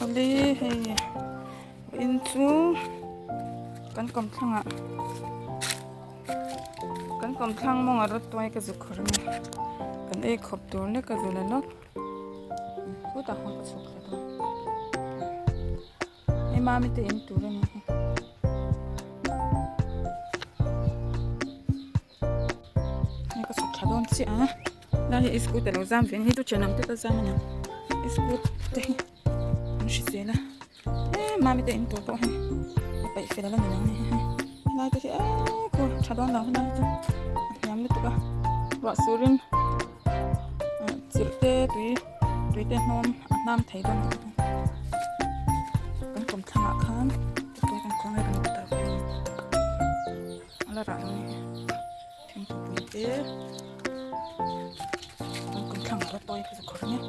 Awle hei in chu kan kawmthlangah kan kawmthlang mawng a rawt tuai ka zu khawr a ni kan ei khawp tur lek a zu la lawk khutah khan ka chhuk thla dawn hei mami te in tur a ni hi. Hei ka chhuk thla dawn chiah a lai hi scooter lo zam ve a ni hei chu thenawm te ka zam a niang scooter te hi an hrisel a e mami te in tur pawh hei a peih fel a la ni lo a ni hei helai te hi eee khu tha dawn lo helai chu a hniam lutuk a ruah surin chilh te tui tui te hnawm a hnam thei dawn bawk a kan kawmthlangah khan tuai kan khuang a kan ta A la rah lo ni thingpui te an kum thlang a la tawi ka khawr nia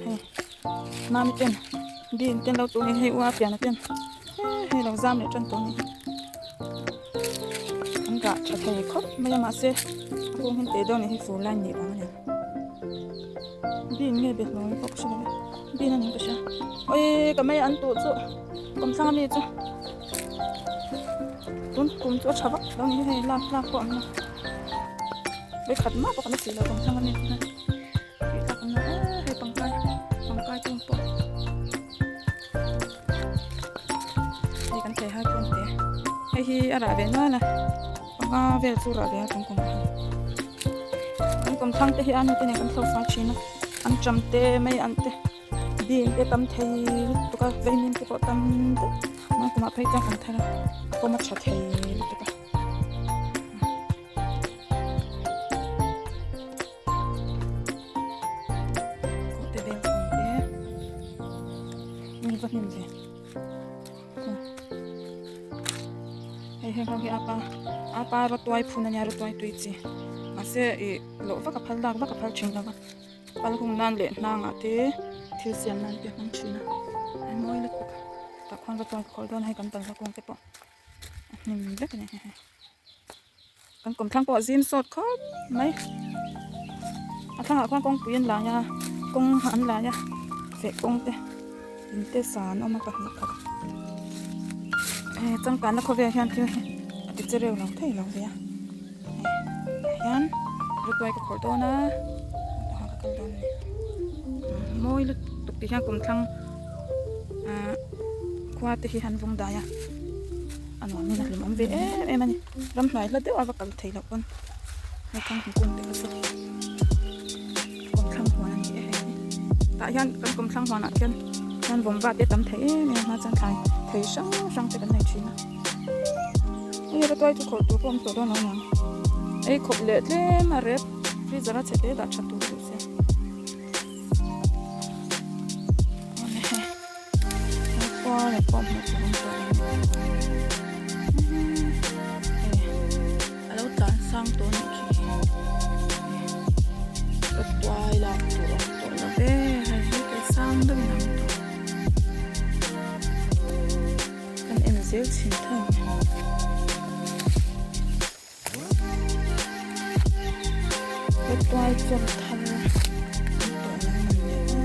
hei mami ten bin ten lo tawh ni hei ua pian a ten hei lo zam leh tan tawh ni an rah tha thei khawp mai a mahse a kung hin te dawn ni hi fur lai nih vang a ni bin nge bet lo pawh ka hre lo bin a ni ka hria oi ka mai an tuh chu kawmthlang ami chu. Tun kum chu a tha vak lo ni hei lak tlak pawh an la vawikhat mah pawh kan la si lo kawmthlang ami chu hei tih tlak an la e hei pangkai pangkai tung pawh hei kan thei hai pawn te hei hi a rah ve nual a panga vel chu rah ve a tum kum ah hian kan kawmthlang te hi a nu te nen kan thlo fai thin a an ṭam te mai an te. Bean te tam thei lutuk a veimin te pawh tam deuh hma kumah phei chuan kan thar a a pawm a tha thei lutuk a. Kawhte beng kung te mi va hnim ve hei heng ho hi apa apa rawtuai phun ania rawtuai tui chi mahse ih loh vak a phal lak vak a phal thin lo va. Pal hung nan leh hnangah te thil siam nan te a hmang thin a a mawi lutuk a tah khuan va chuan ka khawlh dawn a hei kan balhla kung te pawh a hnim vek a ni hehe kan kawmthlang pawh a zim sawt khawp mai a thlangah khuan kawngpui an lai a kawng an lai a feh kawng te in te sa an awm a pahnih khat changkanna khawvel hian thil hi a ti che reuh lo thei lo ve a. Hei hian rutuai ka khawrh dawn a ka kal dawn a ni mawi lutuk tih hian kumthlang ah khua te hi an vawng dai a a nuam in a hlim awm ve em em a ni ramhnuai hla deuh a va kal theih loh pawn hei thang thingkung te kha chu kawmthlang huan a ni e hei hi tah hian kan kawmthlang huan ah khian hian vawm va te tam thei em em a hma chuan thlai thei hrang hrang te kan nei thin a. Hei a tuai chu khawrh tur pawh awm tawh dawn lo niang. Ei khawp leh tlem a rep freezer a chhe te dah that tur duh sia. Awle hei he khua leh pawh hmuh tur awm tawh lo. Hei a lo tlan sang tawh anih khi. Ka tuai lak tur awm tawh lo ve hei hi kei sang deuhin a awm tawh. Kan en zel chhin thung. Tuai chawm thar an tawh lo man leh a.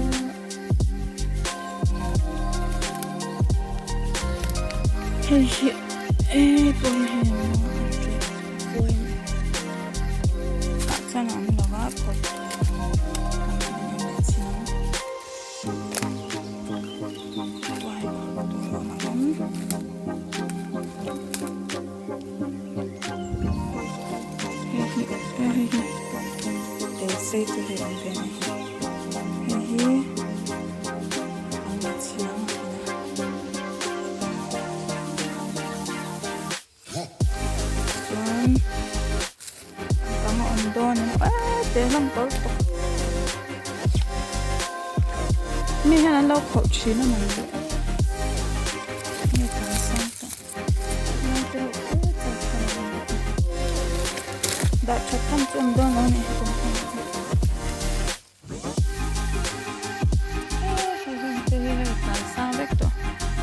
Hei hi e pawh hi hei ang a an tleh pawhin tah chuan a awm lo va phawrh tur kan en leh chhin ang. Chuan bang a awm dawn a eee te hlawm tawlh tawh mi hian an lo khawrh thin a mawni le nge tlan sang tawh lai te reuh te te kha a awm bawk a dah that tham chu awm dawn lo a ni he kawngkhar chu. Hei heng te hi hei tlan sang vek tawh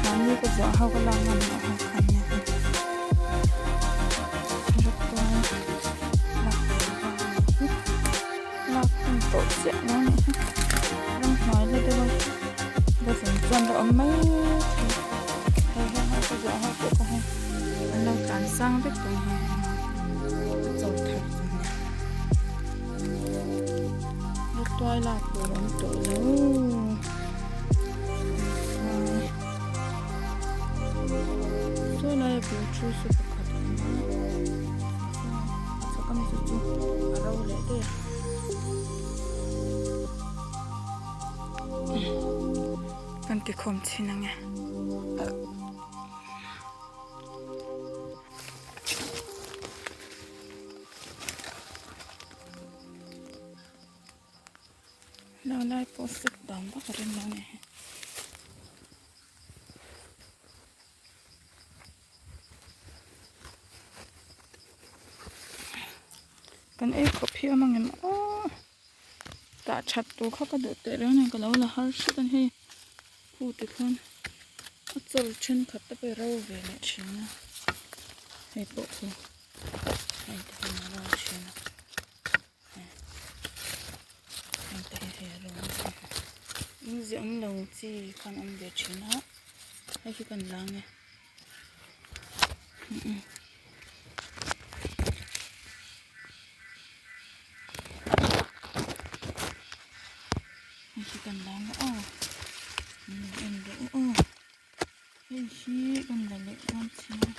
mahni ka zuah ho ka lak ngam loh ho kha nia hei rawtuai lak tur vang a nih hi lak hun tawh chiah lo a nih hi ramhnuai la deuh a. vun chuan la awm mai thei hei heng ho ka zuah ho pawh kha hei an lo tlan sang vek tawh a hei a cho thar chu nia rawtuai lak tur a awm tawh lo saw laia bul thu chu pakhat a awm a a chhak ami chu chu a ro leh daih a. Kan ti khawm chhin ang e. Lo lai pawh suk dan vak a rem lo nih hi. Kan ei khawp hi a awm ang em aw tah that tur kha ka duh teh reng nen ka lo la har hret a ni hei khu tikhan a chawl thenkhat te pawh hi ro ve leh thin a hei pawh khu hei te hi a ro thin a heng te hi hei a ro in ziah awm lo chi khan awm ve thin a hei hi kan la ang e. Hei hi kan la ang a aw min en rawh u aw hei hi kan la leh dawn chiang a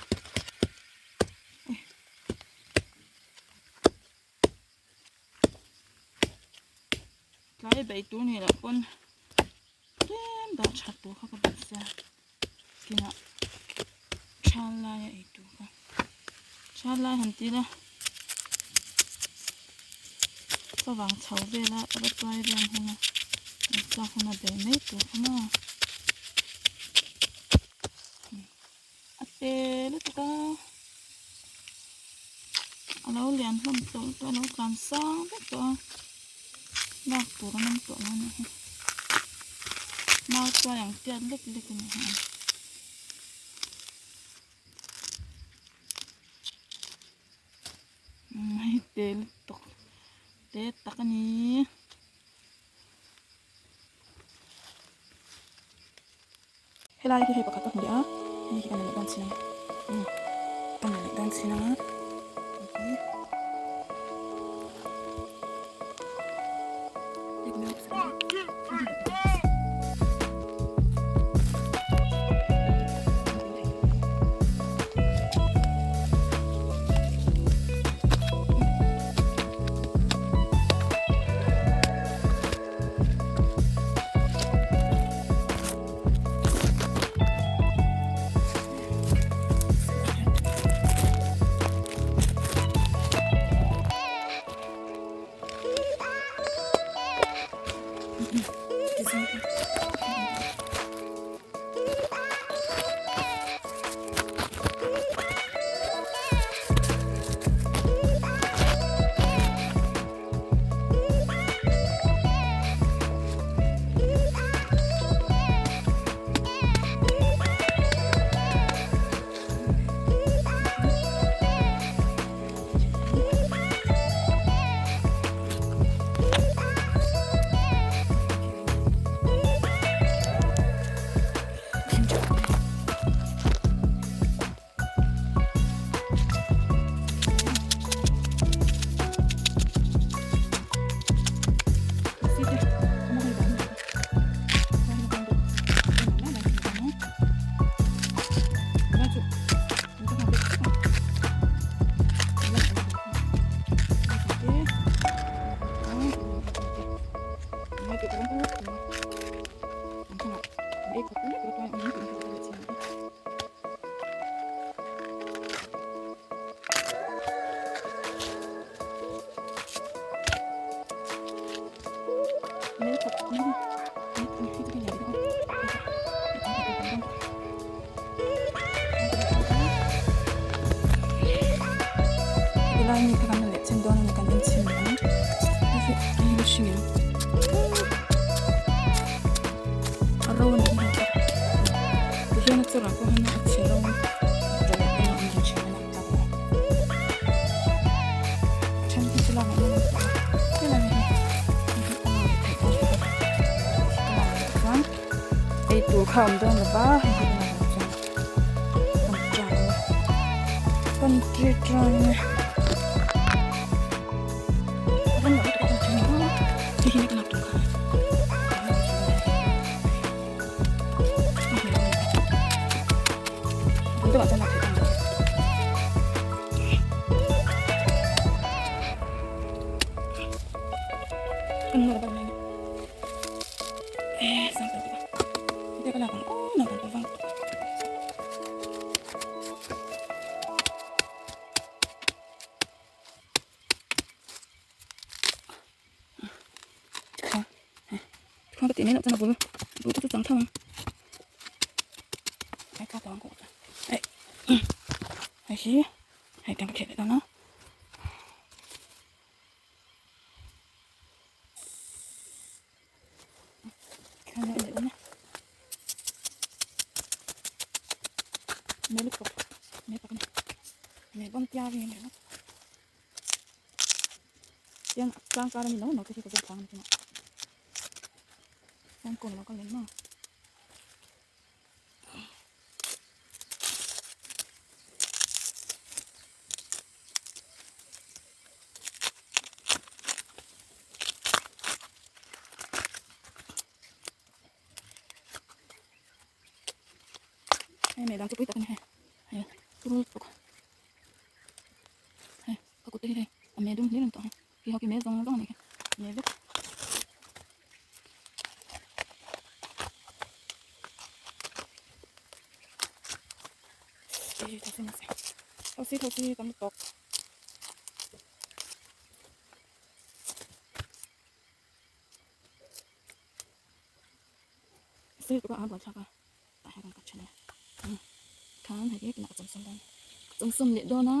tlai beih tur nih loh pawn tlem dah that tur kha ka duh sia kinah thal laia ei tur kha thal lai han ti ila favang chho vela rawtuai vel huna chak huna bei mai tur kha maw a te lutuk a a lo lian hlawm tawh lutuk a lo tlan sang vek tawh a lak tur an awm tawh lo a nih hi mau tuai ang tiat lek lek a ni hi. Hei te lutuk te tak a ni. Helai hi hei pakhat ka hmu leh a hei hi ka la leh dawn chin ang umm ka la leh dawn chin ang a hei hi. Helai mi kha kan la leh chin dawn a ni kan en chhin leh ang hei hi hei hi hring em a ro a nih hi tihian a chawrah pawh hian a chhe ro ro leh pawh a awm ve thin a ni tak a then hi chu lak ah helai hi hei hi a lak leh theih dawn bawk a ka lak leh chuan. Ei tur kha a awm dawn lo va hei hi tunah hian chuan kan try ang e kan try try ang e a va nuam lutuk a hei hi ka lak tur kha Tikhan ka tih mai loh chuan a bul bul te chu chang tho ang ai tla tawh ang kawh hei hei hi hei tiang ka kheh leh dawn a tikhan leh dawn a me lutuk me tak a ni me bawm tiar hi a ni ringawt. Tiang tlang kar ani lo no te hi ka zawt thlang ani tuna chuan kawn lo kal leh maw hei mai dang chu pui tak ani hei hei turu lutuk. Hei ka kut te hi hei a me dum hlir an tawh ang khi ho khi me zawng zawng a nih khi me vek. Hei thosi nasa thosi thosi tam tawk. Sei tuka a buai thlak a. Tah hian ka then a khan hei hi tunah ka chawmsawm dawn ka chawmsawm leh dawn a.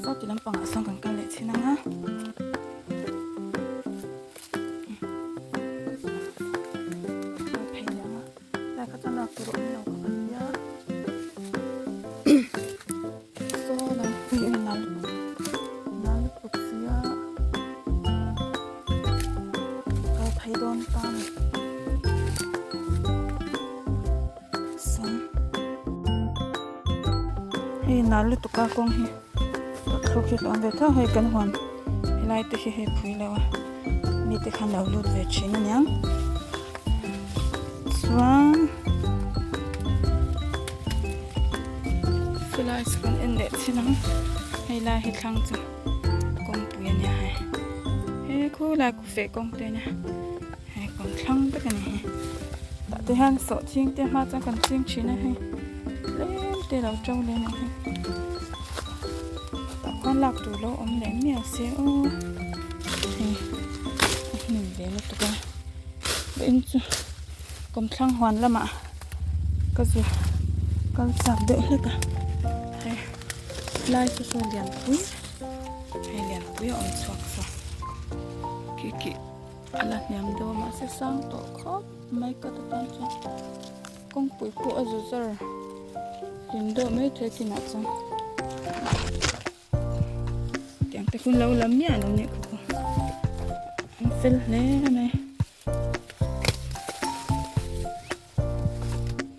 Saw ti lampangah sawn kan kal leh thin ang a. Phei leh ang a. Lai kha chuan lak tur a awm lo ka kan tia. Saw lam pui a nal nal lutuk sia. Kal phei dawn ta ni. Sawn hei nal lutuk a kawng hi thluk hi a awm ve tho hei kan huan helai te hi hei phui lo a mite khan lo lut ve thin aniang chuan chulai chu kan en leh chin ang hei lai hi thlang chu kawngpui ania hei he khulai ku feh kawng te ania hei kawng thlang vek ani hi tah te hian sawhching te hma chuan kan ching thin a hei tlem te lo to leh a ni hei tah khuan lak tur lo awm leh miah se aw hei a hnim ve lutuk a in chu kawmthlang huan lamah ka zu kal chak deuh hlek a hei lai chu saw lianpui hei lianpui a awm chhuak saw khi khi a la hniam deuh a mahse sang tawh khawp mai ka ta tan chuan kawngpui pawh a zu zar. Hlim deuh mai thei kinah chuan tiang te hun lo lam miah lo nih kha an fel hle mai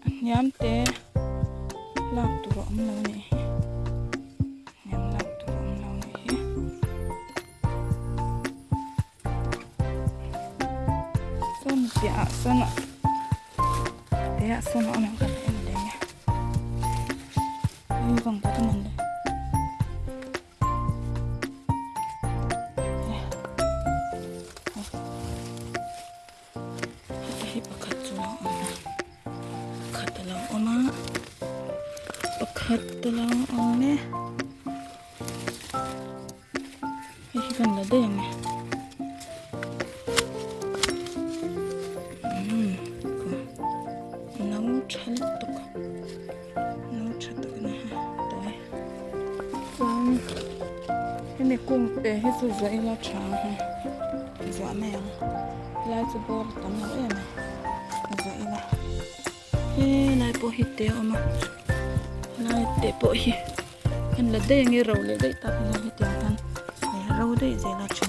a hniam te lak tur a awm lo nih hi hniam lak tur a awm lo nih hi. Sawn piahah sawn teh sawn a awm ang ka en leh nge hei vang tak a man le heta hi pakhat chu a awm a pakhat a lo awm a pakhat a lo awm e. Hei hi kan la daih ang e. Umm no tha lutuk no tha tak a ni ha tawi chuan hemi kung te hi chu zuah ila tha ang he zuah mai ang helai chu bawr a tam lo em a zuah ila helai pawh hi te a awm a helai te pawh hi. Kan la daih ange ro leh daih tak ania hetiang hian hei a ro daih zel a then chu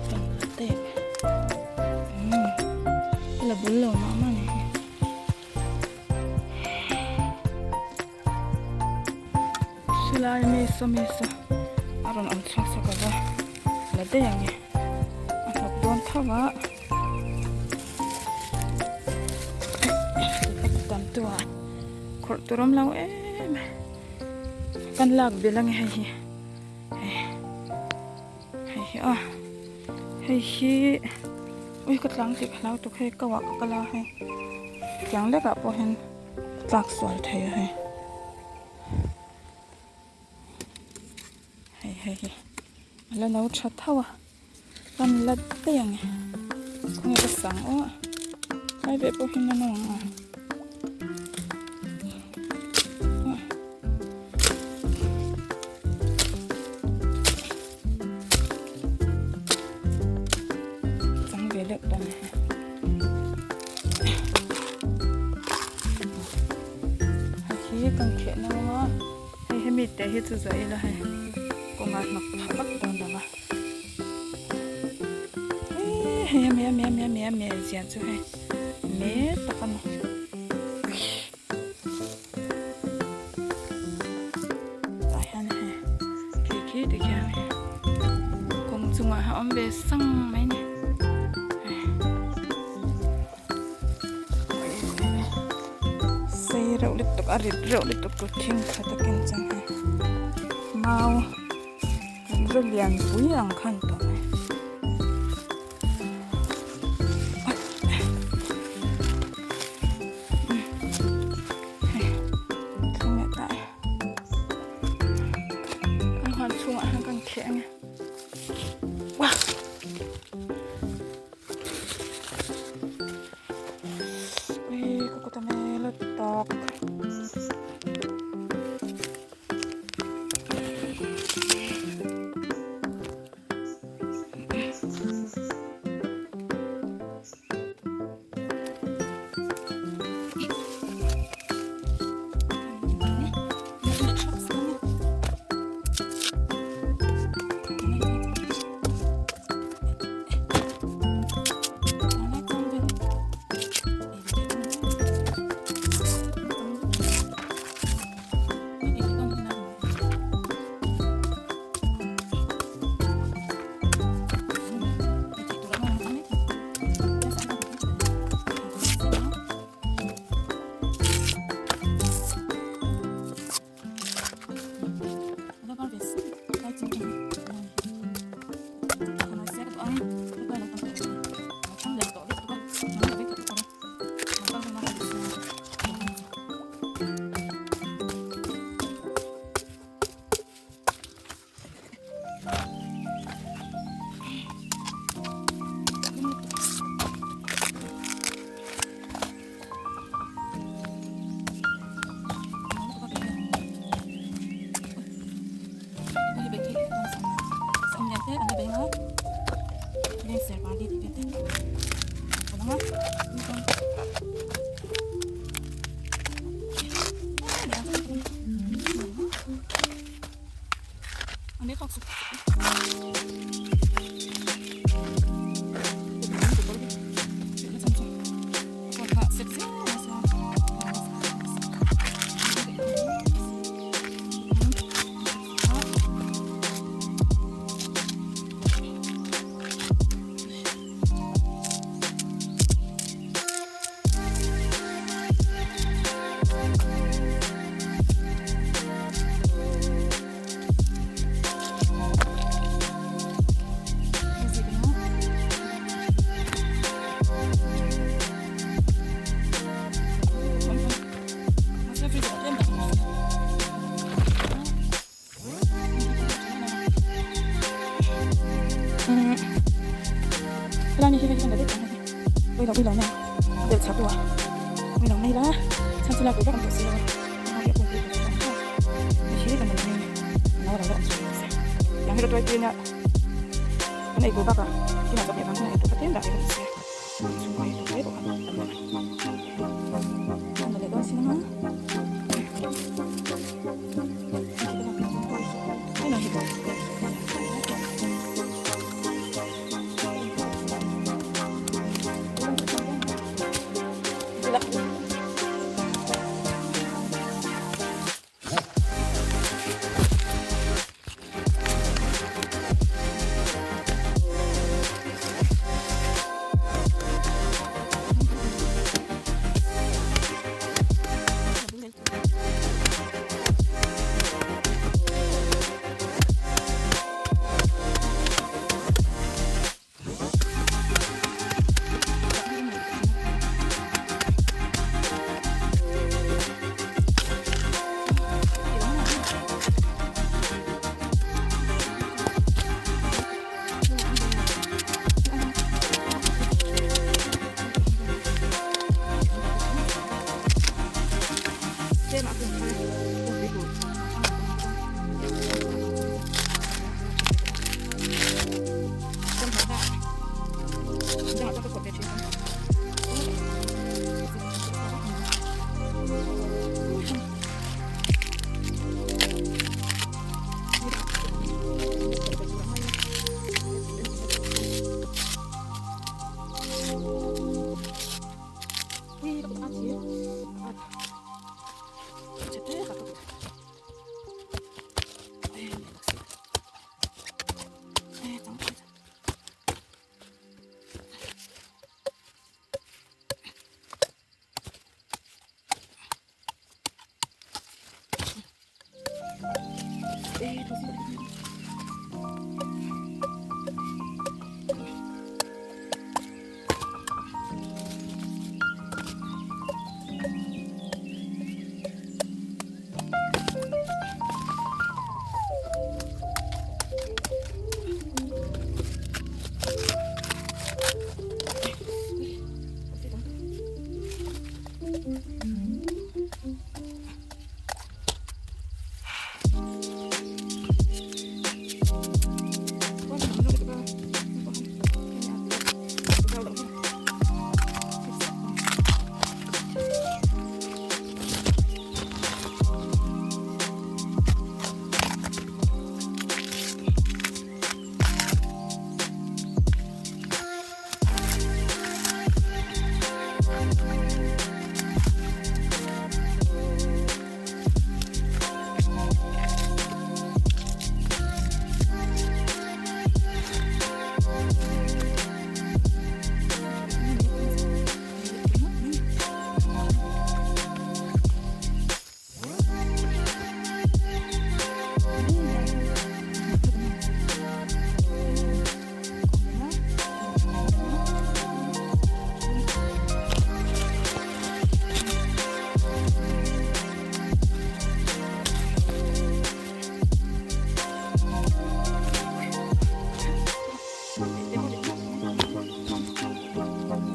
kan la daih umm a la bul lo mah mah a ni hi silai mi saw mi saw a rawn awm chhuak sak ava la daih ange a hnawk dawn tho a. Khawrh tur awm lo em a kan lak belh ange hei hi hei hei hi aw hei hi ui ka tlang tih ka hlau tuk hei kau ah ka kal a hei tiang lek ah pawh hian ka tlak sual thei a hei. Hei hei hi a la no tha tho a kan la daih ang e khawnge ka sang aw tlai ve pawh hian a no ang a chang ve deuh tawh ang hei hi kan kheh no ang a. Hei hemi te hi chu zuah ila hei kawngah hnawk phah vak dawn lo va hei hei a me a me a me a me a me zia chu hei me tak a ni tah hian hei khi khi ti khian hei kawng chungah a awm ve sang mai a ni hei. Sei reuh lutuk a rit reuh lutuk tur thing khat a ken chuan hei mau raw lian pui ang khan tawh mai. Hei thleng leh ta e kan huan chhungah hian kan kheh ang e. Hei hi kan la daih tawh ang hei. Ui lo ui lo nia a belh chhah tu ah ui lo mai la chhan chu lak ve vak an tawh si lo a hei hi a kungpui tur chu a hei hi kan la mai a no a lo la awm chhuak bawk si tiang hi rawtuai tui ania kan ei tur bakah inah chawhmeh vang hian ei tur kha tlem dah ve ka duh sia chhungkaw ei tur te pawh kha tam deuh a ni leh dawn sin anga.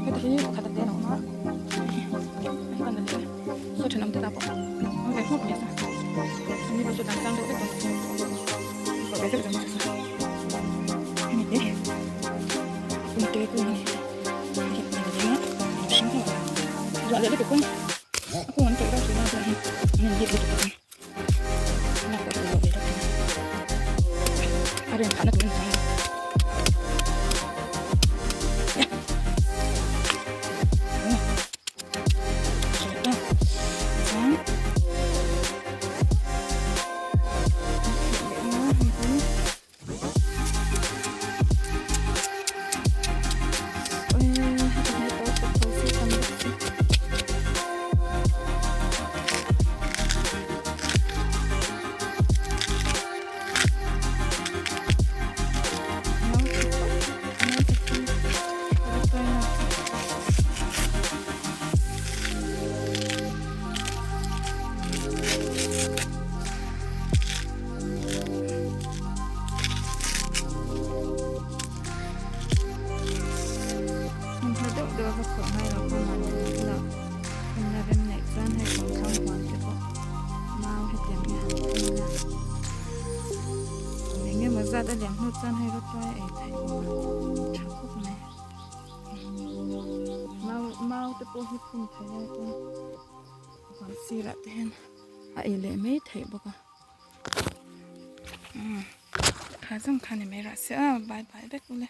Heti hi pakhat a te a awm a saw thenawm te ta pawh awm ve hmawk mai a mi pawh chu dan sang deuh vek dawn a ve deuh dawn a hemi te kung te kung a ni hei hi a ni a hring ho zuah leh lutuk kung a kung an tawih deuh thin a chuan hei an in bik lutuk a lak pawh hi uluk ve deuh thin a a rem phahna tur a ni chuang lo. va khawih ngai lo kha mahni an bulah phunna rem neih chuan hei kawmthlang huan te pawh mau hetiang hi han phun ila kum eng emaw zat a liam hnu chuan hei rawtuai a ei theih awm a tha khawp mai mau mau te pawh hi phun theih a chuan huan sirah te hian a ei leh mai theih bawk a umm kha zawng kha ni mai rah se a bye bye vek ule.